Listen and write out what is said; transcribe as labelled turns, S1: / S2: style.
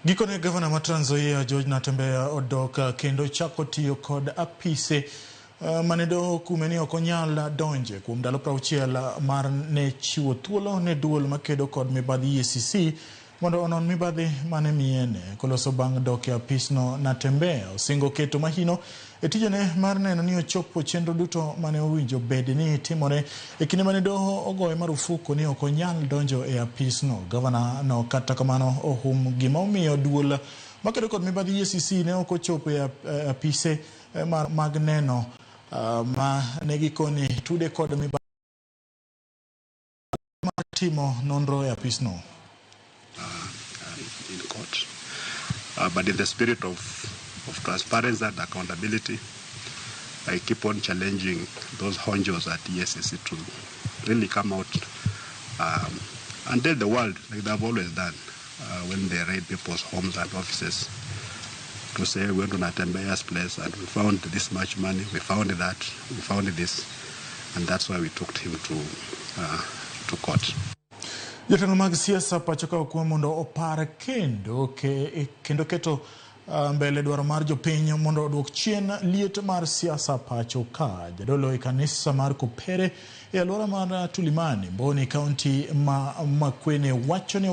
S1: Gikone, gavana ma Trans Nzoia George Natembeya odok kendo chako tiyo kod apise mane doho okume ni ok onyal donje kuom ndalo 60 mar ne chiwo thuolo ne duol makedo kod mibadhi EACC mondo onon mibadhi mane miyene. Koloso bang' dok e apisno, Natembeya osingo keto mahino e tijene mar neno ni ochopo chenro duto mane owinjo bed ni timore e kinde mane doho ogoye marufuku ni ok onyal donjo e apisno. Gavana no kata kamano ohum gima omiyo duol makedo kod mibadhi EACC ne ok ochopo e apise mag neno ma ne gikoni tude kod mibadhi mar timo nonro e apisno.
S2: In court. But in the spirit of transparency and accountability, I keep on challenging those honchos at EACC to really come out and tell the world, like they've always done when they raid people's homes and offices, to say we went to Natembeya's place and we found this much money, we found that, we found this, and that's why we took him to court.
S1: Jotelo mag siasa pacho ka okwe mondo opar kendo ke, kendo keto mbele dwaro mar jopiny mondo oduok chien liet mar siasa pacho ka. Jadolo e kanisa mar Kopere e alwora mar Tulimani, Mboni, kaunti ma Makueni wacho ni